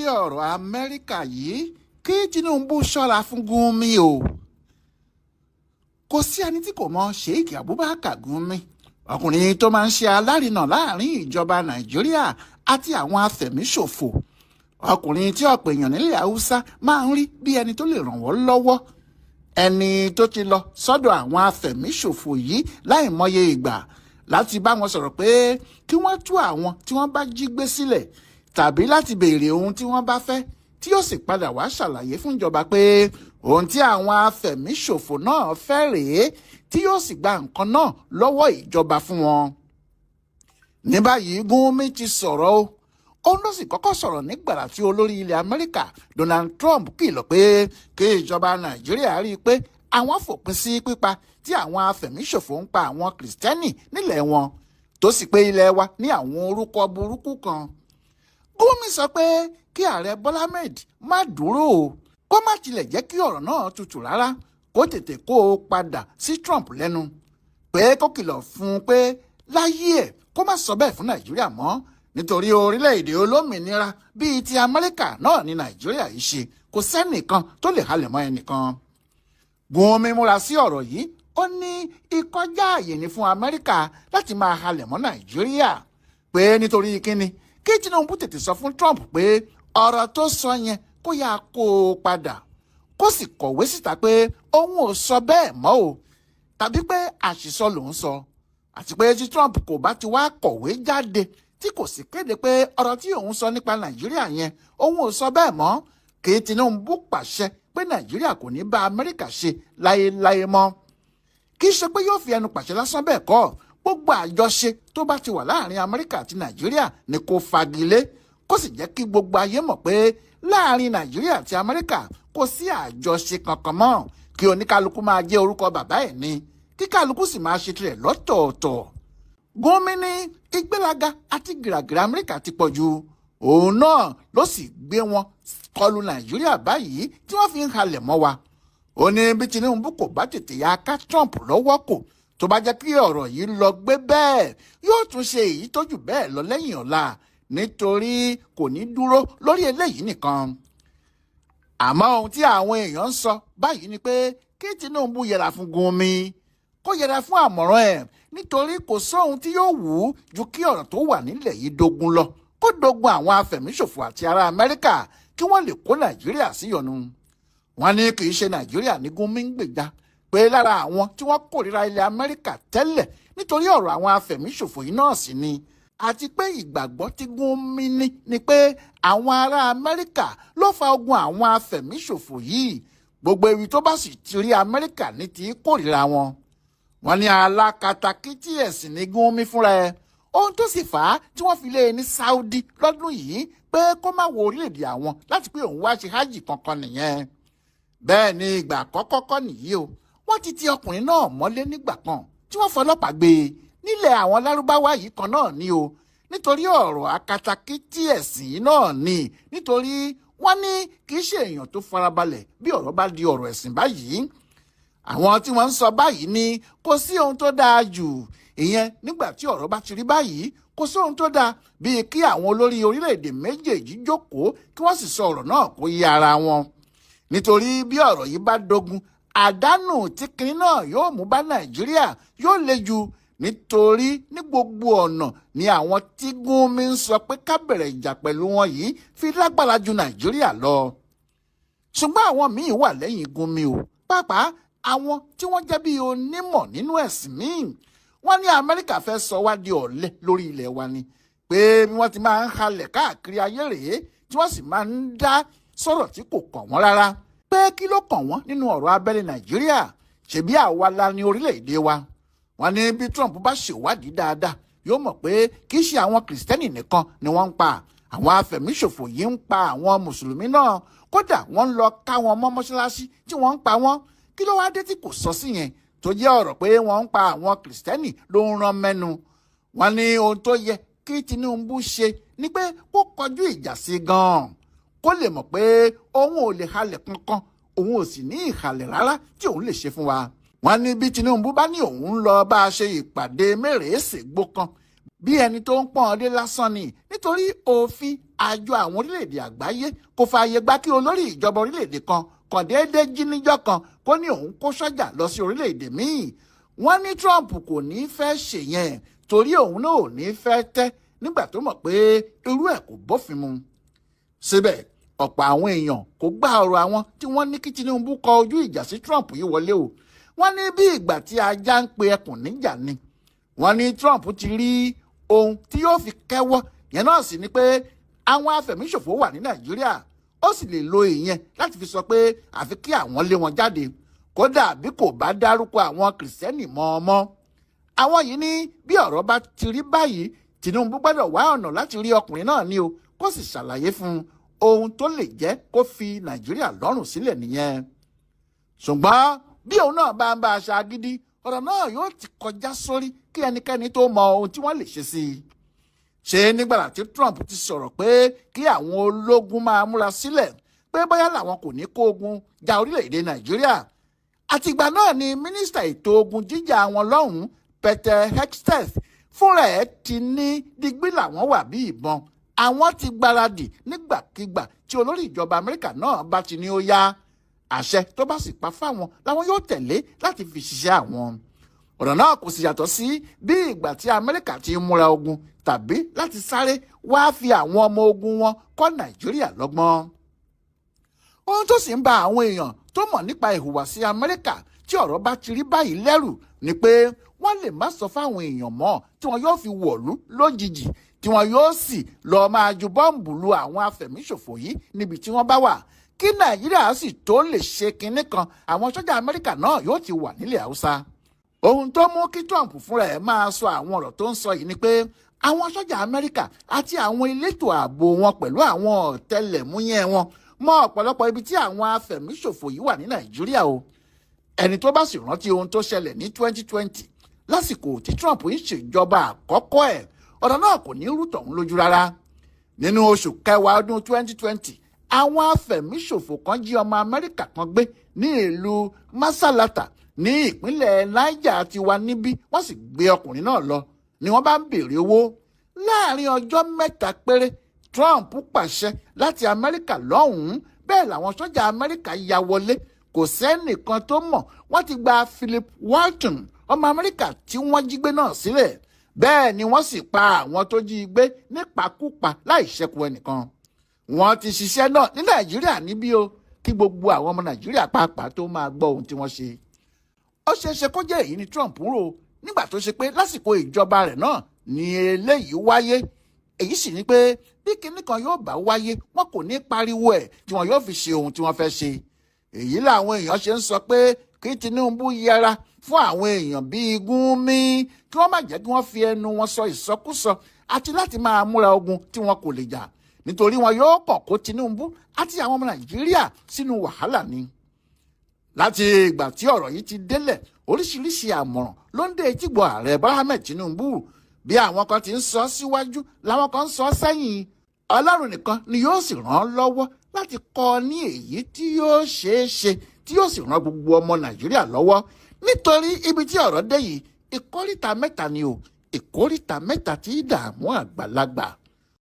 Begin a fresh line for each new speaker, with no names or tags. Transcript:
Ọ̀rọ̀ Amẹ́ríkà yìí, kí Tinubu ṣọ́ra fún Gumi o. Kò sí ẹni tí kò mọ Sheik Abubakar Gumi, ọkùnrin tó máa ń ṣe alárinà láàrin ìjọba Nàìjíríà àti àwọn afẹ̀míṣòfò, ọkùnrin tí ọ̀pọ̀ èèyàn nílẹ̀ Haúsá máa ń rí bí ẹni tó lè ràn wọ́n lọ́wọ́, ẹni tó ti lọ sọ́dọ̀ àwọn afẹ̀míṣòfò yìí láìmọye ìgbà láti bá wọn sọ̀rọ̀ pé kí wọ́n tú àwọn tí wọ́n bá jí gbé sílẹ̀ tàbí láti béèrè ohun tí wọ́n bá fẹ́, tí yóò sì padà wá ṣàlàyé fún ìjọba pé ohun tí àwọn afẹ̀míṣòfò náà fẹ́ rèé, tí yóò sì gba nǹkan náà lọ́wọ́ ìjọba fún wọn. Ní báyìí, Gumi ti sọ̀rọ̀ o. Òun ló sì kọ́kọ́ sọ̀rọ̀ nígbàrà tí olórí ilẹ̀ Amẹ́ríkà Donald Trump kìlọ̀ pé kí ìjọba Nàìjíríà rí i pé àwọn fòpin sí pípa tí àwọn afẹ̀míṣòfò ń pa àwọn Kìrìsìtẹ́nì nílẹ̀ wọn, tó sì pé ilẹ̀ wa ní àwọn orúkọ burúkú kan. Gumi sọ pé kí ààrẹ Bọ́lá Ahmed má dúró o, kó má tilẹ̀ jẹ́ kí ọ̀rọ̀ náà tutù rárá, kó tètè kó o padà sí Trump lẹ́nu, pé kó kìlọ̀ fún un pé láyé ẹ̀ kó má sọ bẹ́ẹ̀ fún Nàìjíríà mọ́, nítorí orílẹ̀-èdè olómìnira bíi ti Amẹ́ríkà náà ní Nàìjíríà yìí ṣe, kò sẹ́nìkan tó lè halẹ̀ mọ́ ẹnìkan. Gumi múra sí ọ̀rọ̀ yìí, ó ní ìkọjá àyè ni fún Amẹ́ríkà láti máa halẹ̀ mọ́ Nàìjíríà, pé nítorí kíni kí Tinubu tètè sọ fún Trump pé ọ̀rọ̀ tó sọ yẹn kó yáa kó o padà, kó sì kọ̀wé síta pé òun ò sọ bẹ́ẹ̀ mọ́ o, tàbí pé àṣìsọ lòun sọ, àti pé tí Trump kò bá ti wá kọ̀wé jáde tí kò sì kéde pé ọ̀rọ̀ tí òun sọ nípa Nàìjíríà yẹn òun ò sọ bẹ́ẹ̀ mọ́, kí Tinubu pàṣẹ pé Nàìjíríà kò ní bá Amẹ́ríkà ṣe láéláé mọ́. Kì í ṣe pé yóò fi ẹnu pàṣẹ lásán bẹ́ẹ̀ kọ́, gbogbo àjọṣe tó bá ti wà láàrin Amẹ́ríkà àti Nàìjíríà ni kò fagilé, kó sì jẹ́ kí gbogbo ayé mọ̀ pé láàrin Nàìjíríà àti Amẹ́ríkà kò sí àjọṣe kankan mọ́, kí oníkálukú máa jẹ́ orúkọ bàbá ẹ̀ ni, kí kálukú sì máa ṣe tirẹ̀ lọ́tọ̀ọ̀tọ̀. Gumi ní ìgbéraga àti gìràgìrà Amẹ́ríkà ti pọ̀ jù, òun náà ló sì gbé wọn kọlu Nàìjíríà báyìí tí wọ́n fi ń halẹ̀ mọ́ wa. Ó ní bí Tinubu kò bá tètè ya ká Trump lọ́wọ́ kò, tó bá jẹ́ kí ọ̀rọ̀ yìí lọ gbé bẹ́ẹ̀, yóò tún ṣe èyí tó jù bẹ́ẹ̀ lọ lẹ́yìn ọ̀la, nítorí kò ní dúró lórí eléyìí nìkan. Àmọ́ ohun tí àwọn èèyàn ń sọ báyìí ni pé kí Tinubu yẹra fún Gumi, kó yẹra fún àmọ̀ràn ẹ̀, nítorí kò sóhun tí yóò wù ú ju kí ọ̀rọ̀ tó wà nílẹ̀ yìí dogun lọ, kó dogun àwọn afẹ̀míṣòfò àti ará Amẹ́ríkà kí wọ́n lè kó Nàìjíríà síyọnu. Wọ́n ní kì í ṣe Nàìjíríà ní Gumi ń gbèjà, pé lára àwọn tí wọ́n kórìíra ilẹ̀ Amẹ́ríkà tẹ́lẹ̀ nítorí ọ̀rọ̀ àwọn afẹ̀míṣòfò yìí náà sì ni, àti pé ìgbàgbọ́ tí Gumi ní ni pé àwọn ará Amẹ́ríkà ló fa ogun àwọn afẹ̀míṣòfò yìí, gbogbo ibi tó bá sì ti rí Amẹ́ríkà ní ti kórìíra wọn. Wọ́n ní alákatakítí ẹ̀sìn ní Gumi fúnra ẹ̀, ohun tó sì fà á tí wọ́n fi lé e ní Saudi lọ́dún yìí pé kó má wo orílẹ̀-èdè àwọn láti pé òun wá ṣe hajj kankan nìyẹn. Bẹ́ẹ̀ ni ìgbà àkọ́kọ́ kọ́ nìyí o, wọ́n ti ti ọkùnrin náà mọ́lé nígbà kan tí wọ́n fọlọ́pàá gbé e nílẹ̀ àwọn Lárúbáwá yìí kan náà ni o, nítorí ọ̀rọ̀ akatakítí ẹ̀sìn náà ni, nítorí wọ́n ní kì í ṣe èèyàn tó farabalẹ̀ bí ọ̀rọ̀ bá di ọ̀rọ̀ ẹ̀sìn báyìí. Àwọn tí wọ́n ń sọ báyìí ni kò sí ohun tó dáa jù ìyẹn nígbà tí ọ̀rọ̀ bá ti rí báyìí, kò sí ohun tó dáa bíi kí àwọn olórí orílẹ̀-èdè méjèèjì jókòó kí wọ́n sì sọ ọ̀rọ̀ náà kó yé ara wọn, nítorí bí ọ̀rọ̀ yìí bá dogun, àdánù tí kinní náà yóò mú bá Nàìjíríà yóò le jù, nítorí ní gbogbo ọ̀nà ni àwọn tí Gumi ń sọ pé ká bẹ̀rẹ̀ ìjà pẹ̀lú wọn yìí fi lágbára ju Nàìjíríà lọ. Ṣùgbọ́n àwọn míì wà lẹ́yìn Gumi o, pàápàá àwọn tí wọ́n jẹ́ bí onímọ̀ nínú ẹ̀sìn míì. Wọ́n ní Amẹ́ríkà fẹ́ sọ wá di ọ̀lẹ lórí ilẹ̀ wa ni, pé bí wọ́n ti máa ń halẹ̀ káàkiri ayé rèé, tí wọ́n sì máa ń dá sọ̀rọ̀ tí kò kàn wọ́n rárá, pé kí ló kàn wọ́n nínú ọ̀rọ̀ abẹ́lé Nàìjíríà, ṣebí àwa la ní orílẹ̀-èdè wa. Wọ́n ní bí Trump bá ṣèwádìí dáadáa yóò mọ̀ pé kì í ṣe àwọn Kìrìsìtẹ́nì nìkan ni wọ́n ń pa, àwọn afẹ̀míṣòfò yìí ń pa àwọn Mùsùlùmí náà, kódà wọ́n ń lọ ká wọn mọ́ mọ́ṣáláṣí tí wọ́n ń pa wọ́n. Kí ló wá dé tí kò sọ sí yẹn tó jẹ́ ọ̀rọ̀ pé wọ́n ń pa àwọn Kìrìsìtẹ́nì ló ń rán mẹ́nu? Wọ́n ní ohun tó yẹ kí Tinubu ṣe ni pé kó kọjú ìjà sí gan-an, kó lè mọ̀ pé òun ò lè halẹ̀ kankan, òun ò sì ní ìhalẹ̀ rárá tí òun lè ṣe fún wa. Wọ́n ní bí Tinubu bá ní òun ń lọ bá a ṣe ìpàdé mẹ́rẹ̀ẹ́sẹ̀gbó kan Bí ẹni tó ń pọ́n ọdẹ lásán ni, nítorí òfin àjọ àwọn orílẹ̀-èdè àgbáyé kò fààyè gbà kí olórí ìjọba orílẹ̀-èdè kan kàn déédéé jí níjọ́ kan kó ní òun kó sọ́jà lọ sí orílẹ̀-èdè míì. Wọ́n ní Trump kò ní fẹ́ ṣèyẹn torí òun náà ò ní fẹ́ tẹ́ nígbà tó mọ̀ pé irú ẹ̀ kò bófin mu. Síbẹ̀, ọ̀pọ̀ àwọn èèyàn kò gbá ọ̀rọ̀ àwọn tí wọ́n ní kí Tinubu kọ ojú ìjà sí Trump yìí wọlé o. Wọ́n ní bí ìgbà tí ajá ń pe ẹkùn níjà ni. Wọ́n ní Trump ti rí ohun tí yóò fi kẹ́wọ́ yẹn náà sì ni pé àwọn afẹ̀míṣòfò wà ní Nàìjíríà, ó sì lè lo ìyẹn láti fi sọ pé àfi kí àwọn lé wọn jáde, kódà bí kò bá dárúkọ àwọn Kìrìsìtẹ́nì mọ́ ọmọ. Àwọn yìí ní bí ọ̀rọ̀ bá ti rí báyìí, Tinubu gbọ́dọ̀ wá ọ̀nà láti rí ọkùnrin náà ní o, kó sì ṣàlàyé fún un ohun tó lè jẹ́ kó fi Nàìjíríà lọ́rùn sílẹ̀ nìyẹn. Ṣùgbọ́n bí òun náà bá ń bá aṣa gidi, ọ̀rọ̀ náà yóò ti kọjá sórí kí ẹnikẹ́ni tó mọ ohun tí wọ́n lè ṣe sí i. Ṣé nígbà tí Trump ti sọ̀rọ̀ pé kí àwọn ológun máa múra sílẹ̀ pé bóyá làwọn kò ní kó ogun ja orílẹ̀-èdè Nàìjíríà, àtìgbà náà ni mínísítà ètò ogun jíjà wọn lọ́hùn-ún, Peter Hegseth, fúnra ẹ̀ ti ní digbí làwọn wà bí ìbọn, àwọn ti gbáradì nígbàkigbà tí olórí ìjọba Amẹ́ríkà náà bá ti ní ó yá, àṣẹ tó bá sì pa fáwọn làwọn yóò tẹ̀lé láti fi ṣiṣẹ́ àwọn. Ọ̀rọ̀ náà kò sì yàtọ̀ sí bí ìgbà tí Amẹ́ríkà ti ń múra ogun tàbí láti sáré wáá fi àwọn ọmọ ogun wọn kọ́ Nàìjíríà lọ́gbọ́n. Ohun tó sì ń ba àwọn èèyàn tó mọ̀ nípa ìhùwàsí Amẹ́ríkà tí ọ̀rọ̀ bá ti rí báyìí lẹ́rù ni pé wọ́n lè má sọ fáwọn èèyàn mọ́ tí wọ́n yóò fi wọ̀lú lójijì, tí wọ́n yóò sì lọ́ọ́ máa ju bọ́ǹbù lu àwọn afẹ̀míṣòfò yìí níbi tí wọ́n bá wà. Kí Nàìjíríà sì tó lè ṣe kinní kan, àwọn sọ́jà Amẹ́ríkà náà yóò ti wà nílẹ̀ Haúsá. Ohun tó mú kí Trump fúnra ẹ̀ máa sọ àwọn ọ̀rọ̀ tó ń sọ yìí ni pé àwọn sọ́jà Amẹ́ríkà àti àwọn elétò ààbò wọn pẹ̀lú àwọn ọ̀tẹlẹ̀múyẹ́ wọn mọ ọ̀pọ̀lọpọ̀ ibi tí àwọn afẹ̀míṣòfò yìí wà ní Nàìjíríà o. Ẹni tó bá sì rántí ohun tó ṣẹlẹ̀ ní 2020 lásìkò tí Trump ń ṣèjọba àkọ́kọ́ ẹ̀, ọ̀rọ̀ náà kò ní rú tọ̀hún lójú rárá. Nínú oṣù kẹwàá ọdún 2020, àwọn afẹ̀míṣòfò kan jí ọmọ Amẹ́ríkà kan gbé ní ìlú Masalata ní ìpínlẹ̀ Niger tiwa níbí. Wọ́n sì gbé ọkùnrin náà lọ ni wọ́n bá ń béèrè owó. Láàrin ọjọ́ mẹ́ta péré, Trump pàṣẹ láti Amẹ́ríkà lọ́hùn-ún, bẹ́ẹ̀ làwọn sọ́jà Amẹ́ríkà ya wọlé. Kò sẹ́nìkan tó mọ̀, wọ́n ti gba Philip Walton, ọmọ Amẹ́ríkà tí wọ́n jí gbé náà sílẹ̀. Bẹ́ẹ̀ ni wọ́n sì pa àwọn tó jí gbé nípakúpa láì ṣẹ́kù ẹnìkan. Wọ́n ti ṣiṣẹ́ náà ní Nàìjíríà níbí o, kí gbogbo àwọn ọmọ Nàìjíríà pàápàá tó máa gbọ́ ohun tí wọ́n ṣe. Ó ṣeéṣe kó jẹ́ èyí ni Trump ń rò nígbà tó ṣe pé lásìkò ìjọba rẹ̀ náà ni eléyìí wáyé. Èyí sì ni pé bí kinní kan yóò bá wáyé, wọn kò ní pariwo ẹ̀ tí wọn yóò fi ṣe ohun tí wọ́n fẹ́ ṣe. Èyí làwọn èèyàn ṣe ń sọ pé kí Tinubu yẹra fún àwọn èèyàn bíi Gúnmi, kí wọ́n má jẹ́ kí wọ́n fi ẹnu wọn sọ ìsọkúsọ àti láti máa múra ogun tí wọn kò lè jà, nítorí wọn yóò kàn kó Tinubu àti àwọn ọmọ Nàìjíríà sínú wàhálà ni. Láti ìgbà tí ọ̀rọ̀ yìí ti délẹ̀, oríṣiríṣi àmọ̀ràn ló ń dé etígbọ̀ ààrẹ Bọ́lá Ahmed Tinubu. Bí àwọn kan ti ń sọ síwájú làwọn kan ń sọ sẹ́yìn. Ọlọ́run nìkan ni yóò sì ràn án lọ́wọ́ láti kọ́ ọ ní èyí tí yóò ṣeé ṣe, tí yóò sì ràn gbogbo ọmọ Nàìjíríà lọ́wọ́, nítorí ibi tí ọ̀rọ̀ dé yìí, ìkóríta mẹ́ta ni o, ìkóríta mẹ́ta tí dààmú àgbàlagbà.